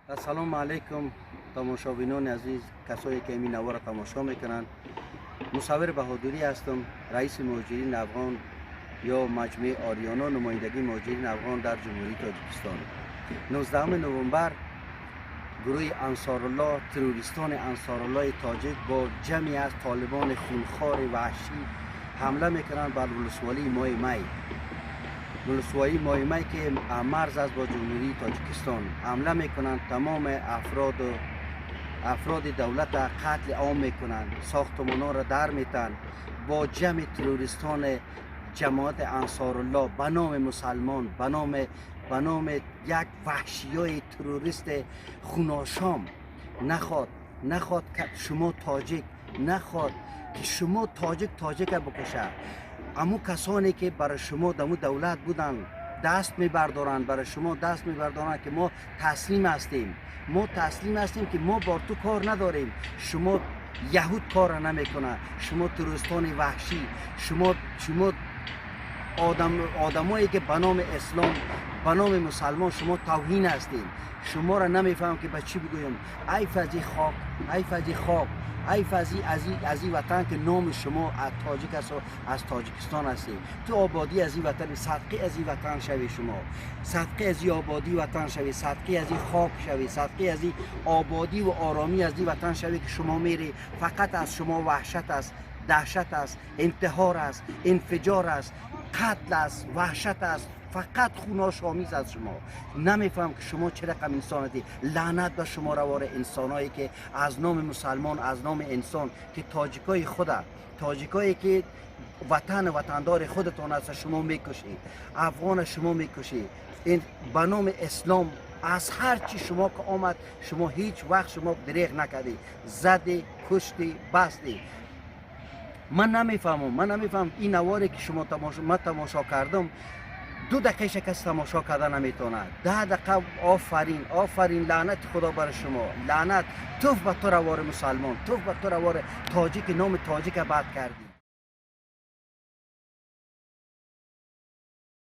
Ассалому алайкум, тамошобинони азиз, касое ки ин навора тамошо мекунанд. Мусаввир Баҳодурӣ ҳастам, раиси муҳоҷирини афғон ё маҷмӯи Ориёно, намояндагии муҳоҷирини афғон дар Ҷумҳурии Тоҷикистон. 19 новембр гурӯҳи Ансоруллоҳ, террористони Ансоруллоҳи тоҷик бо ҷамъе аз толибони хунхори ваҳшӣ ҳамла мекунанд бар ولسوالی Моҳи Май. ولسوالی Моҳи Май ки марз аст бо Ҷумҳурии Тоҷикистон. Ҳамла мекунанд, тамоми афроди давлат қатли ом мекунанд, сохтмонҳоро дар метанд бо ҷамъи террористони ҷамоати Ансоруллоҳ ба номи мусалмон, ба номи як ваҳшиёи террорист хуношом. Наход шумо тоҷик, наход ки шумо тоҷик тоҷика бикушад. Аму касоне ки барои шумо даму давлат буданд, даст мебардоранд барои шумо, даст мебардоранд ки мо таслим ҳастем, мо таслим ҳастем, ки мо бо ту кор надорем. Шумо яҳуд кора намекунад. Шумо террористони ваҳшӣ, шумо одамое ки ба номи ислом, ба номи мусалмон шумо тавҳин ҳастед. Шуморо намефаҳмам ки ба чӣ бигӯям. Айф аз и хок, айф аз и хок, айф аз и ватан ки номи шумо аз тоҷик аст, аз Тоҷикистон ҳастед. Ту ободӣ аз и ватан, садқи аз и ватан шавӣ. Шумо садқи аз и ободӣ ватан шавӣ, садқи аз и хок шавӣ, садқи аз и ободӣ ва оромӣ аз и ватан шавӣ, ки шумо мерӣ, фақат аз шумо ваҳшат аст, даҳшат аст, интиҳор аст, инфиҷор аст, қатл аст, ваҳшат аст, фақат хуношомиз аз шумо. Намефаҳмам ки шумо чӣ рақам инсон ҳастед. Лаънат ба шумо равори инсонҳое ки аз номи мусалмон, аз номи инсон, ки тоҷикои худа, тоҷикое ки ватан, ватандори худатон аст, шумо мекушед, афғона шумо мекушед. Ин ба номи ислом аз ҳар чи шумо ки омад, шумо ҳеҷ вақт шумо дреғ накардед, задӣ, куштӣ, бастӣ. Ман намефаҳмам, ман намефаҳмам. Ин наворе ки шумо тамошо, ман тамошо кардам, 2 дақиқаша каси тамошо карда наметавонад, 10 дақиқа. Офарин, офарин, лаънати Худо бар шумо, лаънат, туф ба ту равори мусалмон, туф ба ту равори тоҷики, номи тоҷика бад кардӣ.